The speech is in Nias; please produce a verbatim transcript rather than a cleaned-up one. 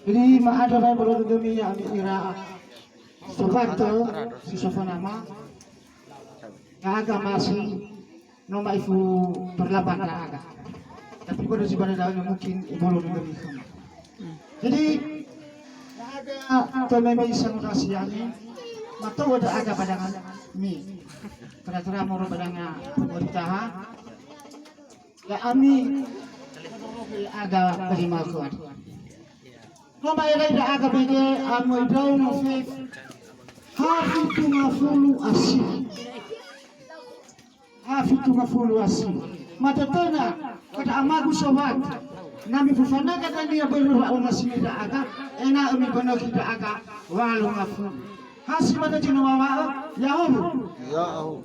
Jadi, ma'andrö wa ebolo dödömi ya'ami ira sobat si so fanama, ya'aga masi no ma'ifu perlaban ndra'aga. Tapi pada si pada daun mungkin ebolo dödömi khöma. Jadi, ndra'aga tömemi sangondrasi ya'ami, mato'ö ndra'aga badanganami. Tera-tera moroi badanga pemerintahan. Ya'ami, aga bahima kuat. No ma'erai ndra'aga bege amoi ndraono fe ha fitu ngafulu asi. Ha fitu ngafulu asi. Matötöna, kada amagu sobat. Na mifufanaga dania börö wa'ongasimi ndra'aga, ena'ö mibönögi ndra'aga walu ngafulu. Ha si mane zi no mawa'ö, ya'ahowu. Ya'ahowu.